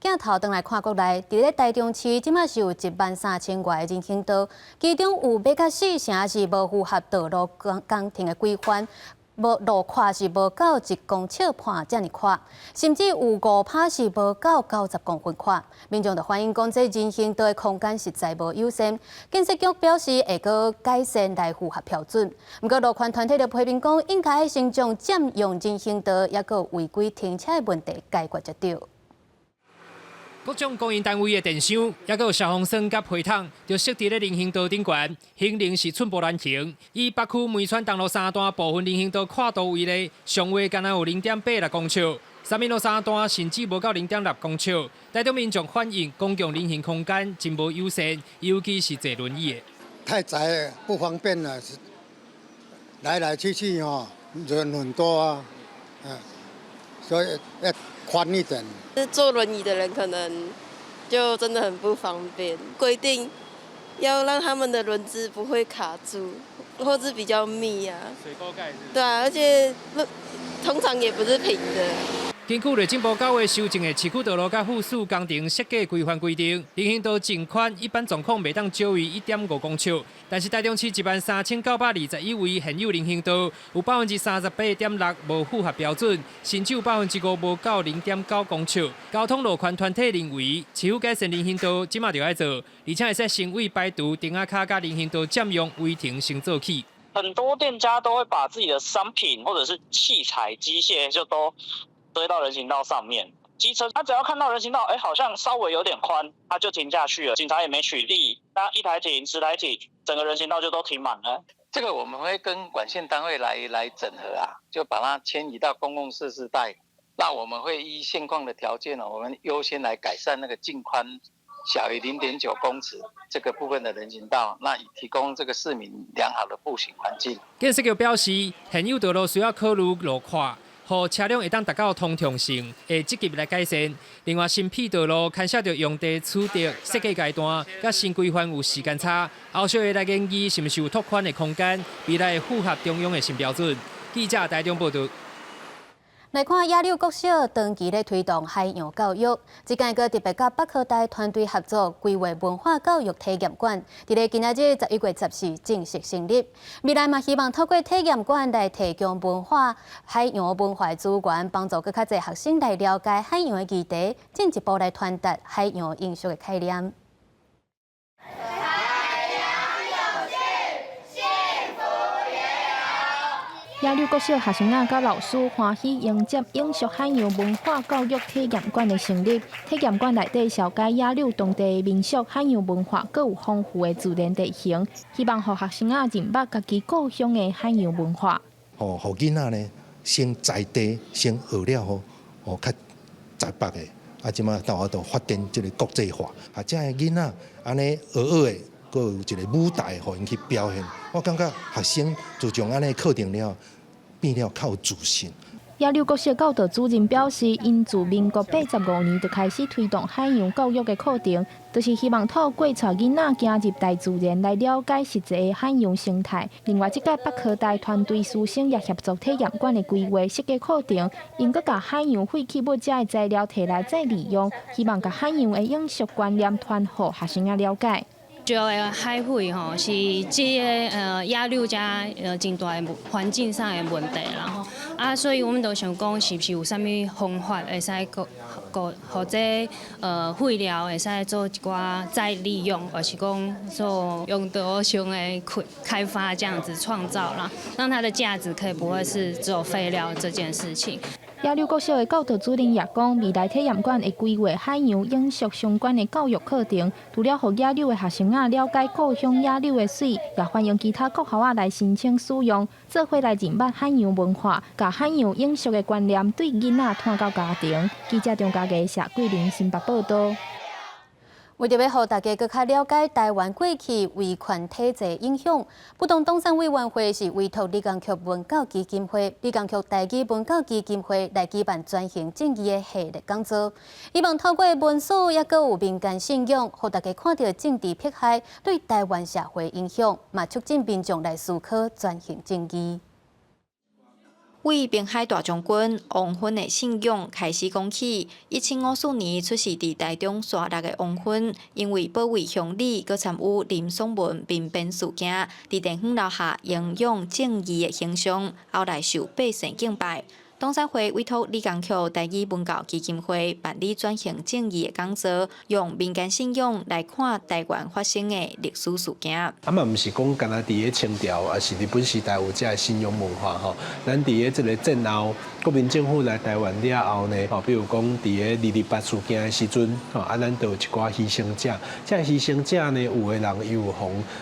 鏡頭轉來看國內，佇咧台中市，這馬是有1萬3千外個人行道，其中有欲到四成是無符合道路工工程的規範，無路寬是無夠1公尺半遮爾寬，甚至有5%是無夠90公分寬。民眾就反映講，這人行道的空間實在無友善。建設局表示會閣改善來符合標準。毋過路權團體就批評講，應該先將佔用人行道抑閣違規停車的問題解決才對。各種公營單位的電箱，抑閣有消防栓佮皮桶，就設佇咧人行道頂懸，行人是寸步難行。以北區梅川東路三段部分人行道闊度為例，上懸干焦有0.86公尺，三民路三段甚至無夠0.6公尺。台中民眾反映，公共人行空間真無友善，尤其是坐輪椅的。太窄了，不方便了，來來去去哦，人很多啊，嗯，所以要寬一點。坐輪椅的人可能就真的很不方便。規定要讓他們的輪子不會卡住，或是比較密啊。水溝蓋。對啊，而且通常也不是平的。根據內政部9月修正的市區道路佮附屬工程設計規範規定，人行道淨寬一般狀況袂當少於1.5公尺，但是台中市13,921位現有人行道，有38.6%無符合標準，甚至有5%無夠0.9公尺。交通路權團體認為，市府改善人行道，這馬就愛做，而且會使先為排除釘仔跤佮人行道佔用違停先做起。很多店家都會把自己的商品或者是器材、機械就都堆到人行道上面，機車他只要看到人行道，哎，好像稍微有點寬，他就停下去了。警察也沒取締，那一台停，10台停，整個人行道就都停滿了。這個我們會跟管線單位來整合啊，就把它遷移到公共設施帶。那我們會依現況的條件呢，我們優先來改善那個淨寬小於0.9公尺這個部分的人行道，那以提供這個市民良好的步行環境。建設局表示，現有道路需要考慮路闊，予車輛會當達到通暢性，會積極來改善。另外，新闢道路牽涉著用地取得、設計階段，佮新規範有時間差，後續會來研議是毋是有拓寬的空間，未來會符合中央的新標準。記者台中報導。來看野柳國小長期咧推動海洋教育，這屆閣特別佮北科大團隊合作規劃文化教育體驗館，佇咧今仔日11月14正式成立。未來嘛希望透過體驗館來提供文化海洋文化資源，幫助閣較濟學生來了解海洋的議題，進一步來傳達海洋永續的概念。海洋有趣，幸福也有。野柳國小學生仔佮老師歡喜迎接永續海洋文化教育體驗館的成立。體驗館內底紹介野柳當地民俗海洋文化，閣有豐富的自然地形，希望予學生仔認捌家己故鄉的海洋文化。哦，予囡仔呢，先在地先學了後，哦，較在北的，啊，這馬到度發展這個國際化，啊，這个囡仔按呢學學的。閣有一個舞台，予𪜶去表現。我感覺學生自從按呢課程了，變了較有自信。野柳國小教導主任表示，𪜶自民國85年就開始推動海洋教育的課程，就是希望透過帶囡仔行入大自然來了解實際的海洋生態。另外，這屆北科大團隊師生也協助體驗館的規劃設計課程，𪜶閣共海洋廢棄物這的材料提來再利用，希望共海洋的永續觀念傳予學生仔了解。石的海廢吼是這个野柳遮真大的環境上的問題啦吼啊，所以阮們就想講，是毋是有啥物方法會使閣閣予這廢料會使做一寡再利用，或是講做用途上的開開發這樣子創造啦，讓它的價值可以不會是只有廢料這件事情。野柳國小的教導主任也講，未來體驗館會規劃海洋永續相關的教育課程，除了予野柳的學生仔了解故鄉野柳的水，也歡迎其他國校仔來申請使用，做伙來認捌海洋文化，共海洋永續的觀念對囡仔傳到家庭。記者張家傑、謝桂玲新北報導。為著欲予大家閣較了解台灣過去威權體制影響，不動東山委員會是委託李江敖文教基金會、李江敖台語文教基金會來舉辦轉型正義的系列講座，希望透過文史，抑閣有民間信仰，予大家看著政治迫害對台灣社會影響，嘛促進民眾來思考轉型正義。為濱海大將軍王芬的信仰開始講起，1754年出世佇台中沙鹿的王芬，因為保衛鄉里，閣參與林爽文民變事件，佇電風留下英勇正義的形象，後來受百姓敬拜。東山會委託李江敖台語文教基金會辦理轉型正義的講座，用民間信仰來看台灣發生的歷史事件。啊嘛，毋是講干焦佇咧清朝，抑是日本時代有這个信仰文化吼。咱佇咧這个戰後，國民政府來台灣了後呢，吼，比如講佇咧二二八事件的時陣，吼，啊，咱就有一寡犧牲者。這犧牲者呢，有的人伊有予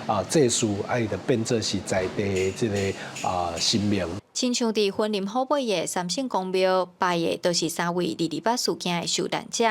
啊祭祀，啊伊就變做是在地的這个啊神明。親像佇雲林虎尾的三聖公廟拜的，就是三位二二八事件的受難者，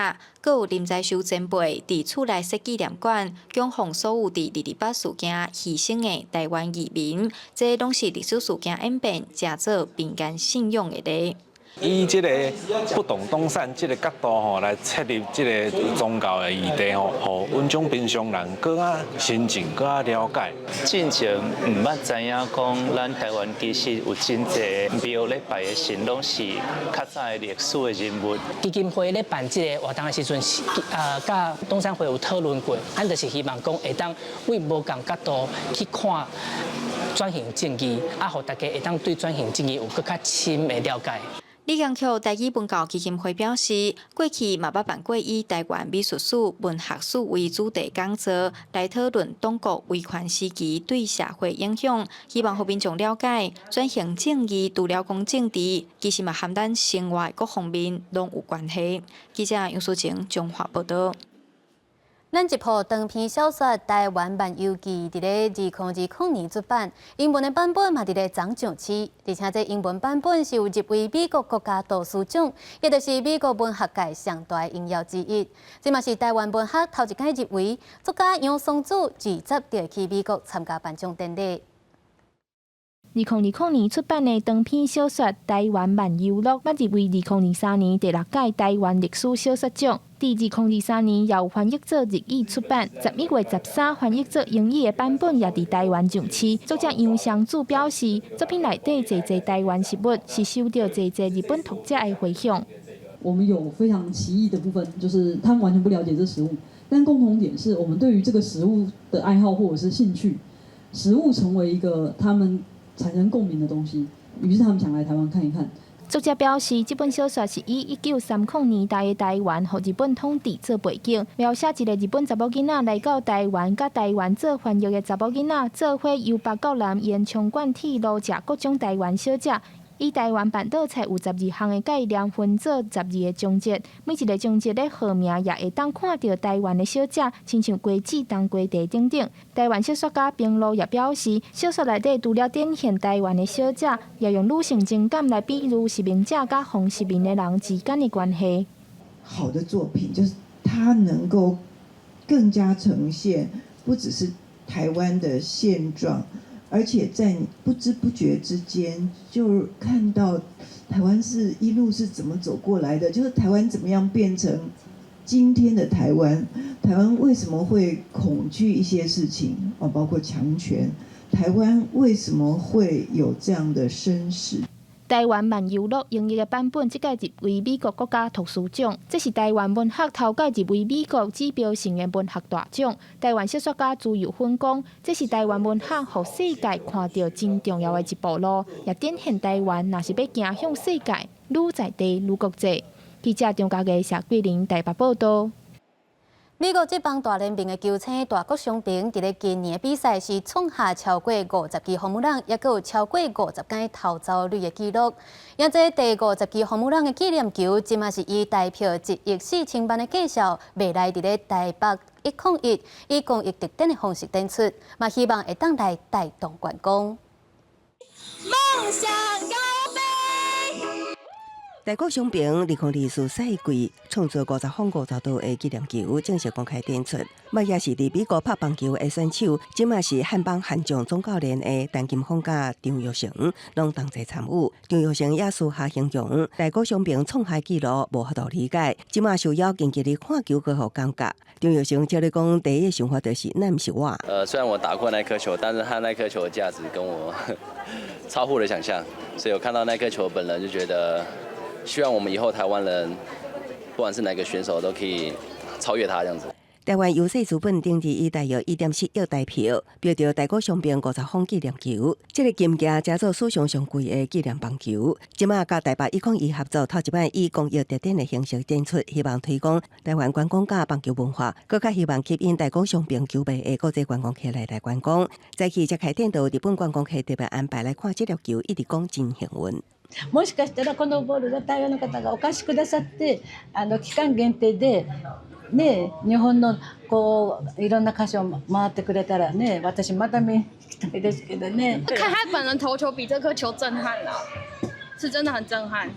閣有林在修前輩佇厝內設紀念館，供奉所有佇二二八事件犧牲的台灣移民，這攏是歷史事件演變，成做民間信仰的例。以這个不動東山這个角度吼來切入這个宗教的議題吼，予阮種平常人閣較親近、閣較了解。進前毋捌知影講，咱台灣其實有真濟廟咧拜的神，攏是較早的歷史的人物。基金會咧辦這个活動的時陣，是佮東山會有討論過，咱就是希望講會當為無仝角度去看轉型正義，啊，予大家會當對轉型正義有閣較深的了解。李江敖台語文教基金會表示，過去嘛捌辦過以台灣美術史、文學史為主題講座，來討論黨國威權時期對社會影響，希望予民眾了解轉型正義除了講政治，其實嘛和咱生活的各方面攏有關係。記者楊淑晴，彰化報導。咱一部長篇小說《台灣漫遊記》佇咧2020年出版，英文的版本嘛佇咧昨上市，而且這英文版本是有入圍美國國家圖書獎，也就是美國文學界上大榮耀之一。這嘛是台灣文學頭一擺入圍，作家楊松子二十就會去美國參加頒獎典禮。2020年出版的長篇小說《台灣漫遊錄》，捌入圍2023年第六屆台灣歷史小說獎。佇2023年由翻譯做日語出版，11月13翻譯做英語的版本也佇台灣上市。作者楊雙子表示，作品內底濟濟台灣食物是受著濟濟日本讀者的回響。我們有非常奇異的部分，就是他們完全不了解這食物，但共同點是我們對於這個食物的愛好或者是興趣，食物成為一個他們產生共鳴的東西，於是他們想來台灣看一看。作者表示，這本小說是以1930年代的台灣予日本統治做背景，描寫一個日本查某囡仔來到台灣，佮台灣做翻譯的查某囡仔做伙由北到南沿縱貫鐵路食各種台灣小食。以台灣辦桌菜有十二項的概念分做十二個章節，每一個章節的號名也會當看著台灣的小食，親像瓜子、冬瓜茶等等。台灣小說家平路也表示，小說內底除了展現台灣的小食，也用女性情感來比喻殖民者佮予殖民的人之間的關係。好的作品就是它能夠更加呈現，不只是台灣的現狀。而且在不知不覺之間，就看到台灣是一路是怎麼走過來的，就是台灣怎麼樣變成今天的台灣，台灣為什麼會恐懼一些事情啊，包括強權，台灣為什麼會有這樣的身世？台灣漫遊錄英譯的版本，這屆入圍美國國家圖書獎，這是台灣文學頭擺入圍美國指標性的文學大獎。台灣小說家朱幼芬講，這是台灣文學予世界看著真重要的一步路，也展現台灣若是欲行向世界，愈在地愈國際。記者張家藝、謝桂玲台北報道。美國職棒大聯盟的球星大谷翔平，佇咧今年的比賽是創下超過50支ホームラン，也閣有超過50間投走壘的紀錄。而這第50支ホームラン的紀念球，這馬是以台票1億4千萬的價數賣來佇咧台北101，以公益特展的方式展出，嘛希望會當來帶動觀光。夢想高飛。大谷翔平2024賽季創造50轟50盜的紀念球正式公開展出，嘛也是佇美國拍棒球的選手，這馬是漢邦悍將總教練的陳金鋒佮張育成攏同齊參與。張育成也私下形容大谷翔平創下紀錄無法度理解，這馬受邀近距離看球過予感覺。張育成照咧講，第一個想法就是那毋是我。雖然我打過那顆球，但是他那顆球的價值跟我超乎了想象，所以我看到那顆球本人就覺得。希望我們以後台灣人，不管是哪個選手，都可以超越他這樣子。台灣優勢資本頂日以大約1.7億台票，標著大谷翔平50轟紀念球，這個金價成做史上上貴的紀念棒球。這馬佮台北101合作，頭一擺以公益特展的形式展出，希望推廣台灣觀光佮棒球文化，閣較希望吸引大谷翔平球迷的國際觀光客來台觀光。早起才開展，就日本觀光客特別安排來看這粒球，一直講真幸運。もしかしたらこのボールが台灣の方がお貸しくださって、期間限定でね、日本のこういろんな箇所回ってくれたらね、私また見に行きたいですけどね。看他本人投球比這顆球震撼了，是真的很震撼。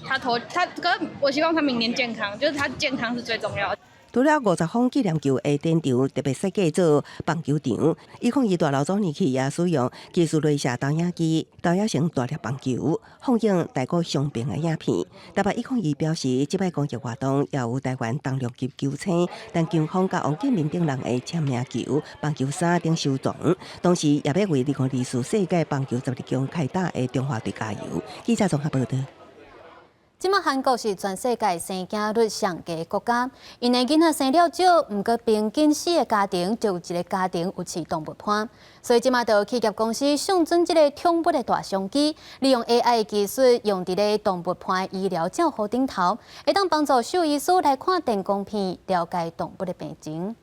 他投他，可我希望他明年健康，就是他健康是最重要的。除了50轟紀念球的展場特別設計做棒球場，101大樓早年起也使用技術雷射投影機投影成大粒棒球，放映大谷翔平的影片。台北101表示，這擺公益活動也有台灣重量級球星陳金鋒佮王建民等人的簽名球、棒球衫等收藏，同時也欲為2024世界棒球12強開打的中華隊加油。記者綜合報道。這馬韓國是全世界生囝率上低國家，𪜶的囡仔生了少，毋過平均四個家庭就有一個家庭有飼動物伴，所以這馬就企業公司上準這個寵物的大商機，利用 AI 技術用佇咧動物伴醫療照護頂頭，會當幫助獸醫師來看電光片，了解動物的病情。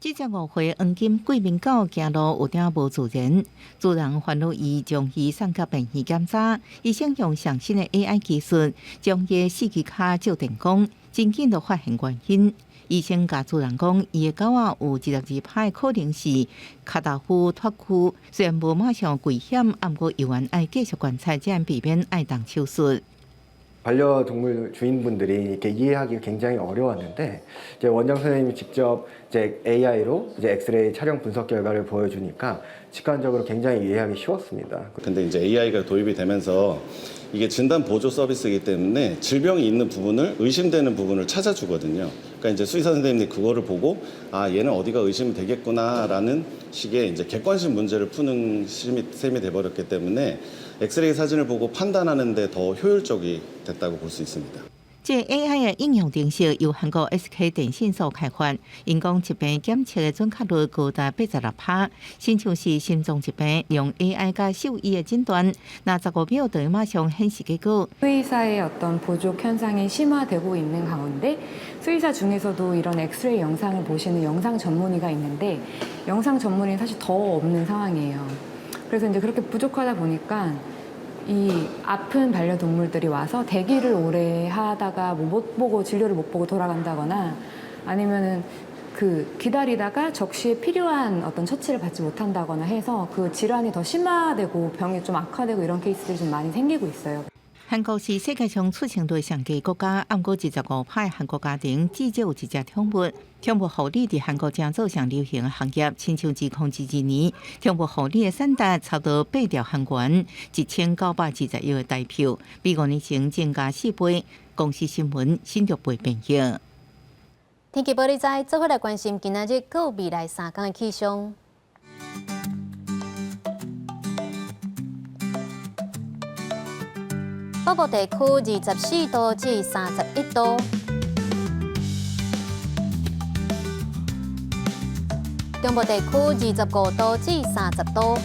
這隻5歲黃金貴賓狗行路有點無自然，主人煩惱伊將伊送到病院檢查，醫生用上新的 AI 技術將伊的四隻跤照電光，真緊就發現原因。醫生共主人講，伊的狗仔有22%可能是跤踏膚脫臼，雖然無馬上危險，毋過猶原愛繼續觀察，才能避免愛動手術。 반려동물 주인분들이 이렇게 이해하기가 굉장히 어려웠는데 이제 원장 선생님이 직접 이제 AI로 이제 엑스레이 촬영 분석 결과를 보여주니까 직관적으로 굉장히 이해하기 쉬웠습니다. 근데 이제 AI가 도입이 되면서 이게 진단 보조 서비스이기 때문에 질병이 있는 부분을, 의심되는 부분을 찾아주거든요. 그러니까 이제 수의사 선생님들이 그거를 보고 아, 얘는 어디가 의심이 되겠구나라는 식의 이제 객관식 문제를 푸는 셈이 돼버렸기 때문에 엑스레이 사진을 보고 판단하는데 더 효율적이 됐다고 볼 수 있습니다. 這个 AI 的應用程式由韓國 SK 電信所開發，𪜶講疾病檢測的準確率高達86%，親像是心臟疾病用 AI 佮獸醫的診斷，若15秒就會馬上顯示結果。 수의사의 어떤 부족 현상이 심화되고 있는 가운데 수의사 중에서도 이런 엑스레이 영상을 보시는 영상 전문의가 있는데 영상 전문의 사실 더 없는 상황이에요. 그래서 이제 그렇게 부족하다 보니까 이 아픈 반려동물들이 와서 대기를 오래 하다가 뭐 못 보고 진료를 못 보고 돌아간다거나 아니면은 그 기다리다가 적시에 필요한 어떤 처치를 받지 못한다거나 해서 그 질환이 더 심화되고 병이 좀 악화되고 이런 케이스들이 좀 많이 생기고 있어요. 韓國是世界上出生率上低國家，毋過25%韓國家庭至少有一隻寵物。寵物護理佇韓國正做上流行的行業，親像2022年，寵物護理的產值差不多8兆韓元，1920億的台票，比5年前增加4倍。公視新聞新竹編譯。天氣報你知，做伙來關心今仔日閣未來3工的氣象。北部地區24度至31度，中部地區25度至30度，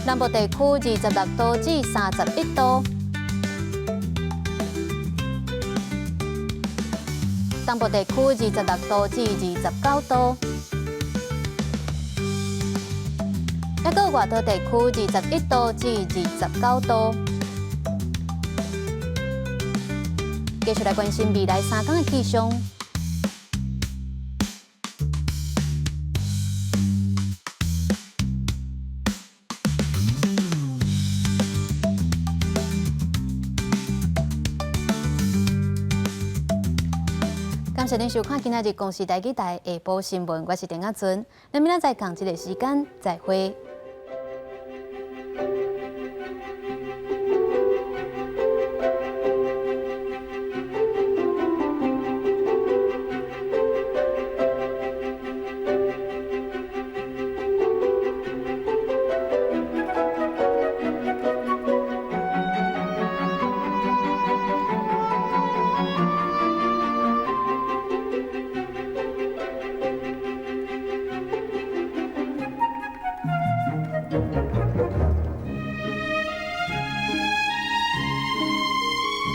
南部地區26度至31度，東部地區26度至29度。抑閣外島地區21度至29度。繼續來關心未來3工的氣象。感謝您收看今仔日公視台語台下晡新聞，我是鄧亞尊，咱明仔載仝一个時間再會。